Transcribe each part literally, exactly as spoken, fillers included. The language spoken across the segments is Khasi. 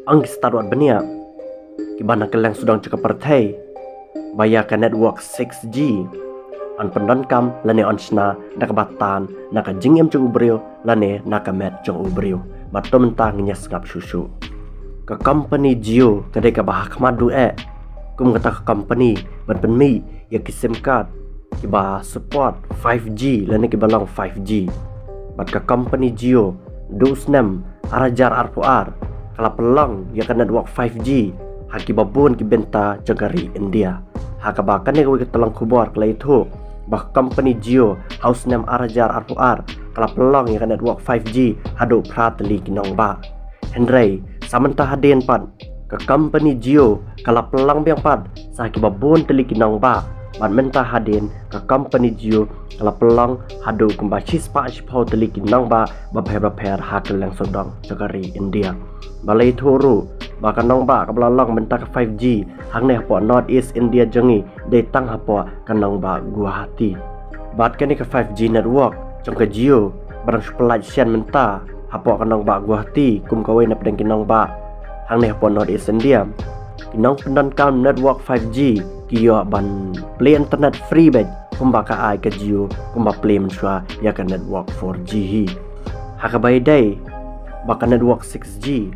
Pang ki stad wat bniah kiba na kylleng sawdong jong ka pyrthei ba ïa ka network six G yn pyndonkam lane yn shna da kaba tan na ka jingim jong u briew lane na ka met jong u briew. Bad to mynta ngin ïa sngap shuh shuh. Ka company Jio ka dei kaba ha khmat duh eh kum kata ka company ban pynmih ïa ki sim card kiba support five G lane kiba long five G. Bad ka company Jio naduh u snem ar hajar arphew ar ka la pynlong ïa ka network five G ha kiba bun ki bynta jong ka ri India. Ha kaba kane kawei ka tnat khubor ka la ïathuh ba ka company Jio ha u snem ar hajar arphew ar ka la pynlong ïa ka network five G haduh phra tylli ki nongbah. Hynrei sa mynta hadien pat ka company Jio ka la pynlong biang pat sa kiba bun tylli ki nongbah. Bad mynta hadien ka company Jio ka la pynlong haduh kumba shispah shiphew tylli ki nongbah bapher bapher ha kylleng sawdong jong ka ri India. Ba la ïathuh ruh ba ka nongbah kaba la long mynta ka five G hangne hapoh North East India jong ngi dei tang hapoh ka nongbah Guwahati. Bad kane ka five G network jong ka Jio ba dang shu pyllait shen mynta hapoh ka nongbah Guwahati kum kawei na pdeng ki nongbah hangne hapoh North East India. Ki nongpyndonkam network five G ki ïoh ban plie internet free beit kumba ka ai ka Jio kumba plie mynshuwa ïa ka network four G hi. Ha kaba ïadei bad ka network six G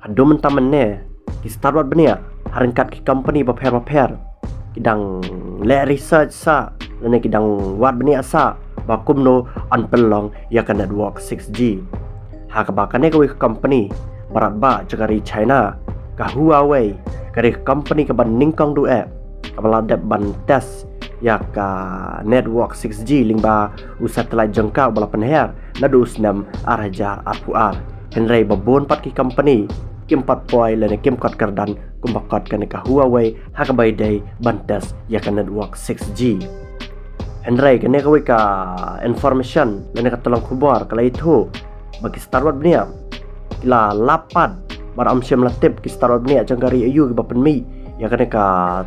haduh mynta mynne ki stad wat bniah ha ryngkat ki company bapher bapher ki dang leh research sa lane ki dang wad bniah sa ba kumno yn pynlong ïa ka network six G. Ha kaba kane kawei ka company barat ba jong ka ri China ka Huawei ka dei ka company kaba nyngkong duh eh kaba la dep ban test ïa ka network six G lyngba u satellite jong ka uba la pynher naduh u snem ar hajar arphew ar. Hynrei ba bun pat ki company kim pat poi lane kim kot kyrdan kumba kot kane ka Huawei ha kaba ïadei ban test ïa ka network six G. Hynrei kane kawei ka information lane ka tnat khubor ka la ïathuh ba ki stad wat bniah ki la lap pat bad ym shym la tip ki stad wat bniah jong ka ri aïu kiba pynmih ïa kane ka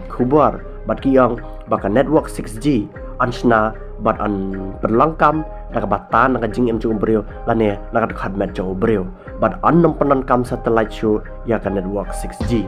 khubor bad ki ong ba ka network six G yn shna bad yn pynlong kam da kaba tan na ka jingim jong u briew lane na ka dkhot met jong u briew bad yn nym pyndonkam satellite shuh ïa ka network six G.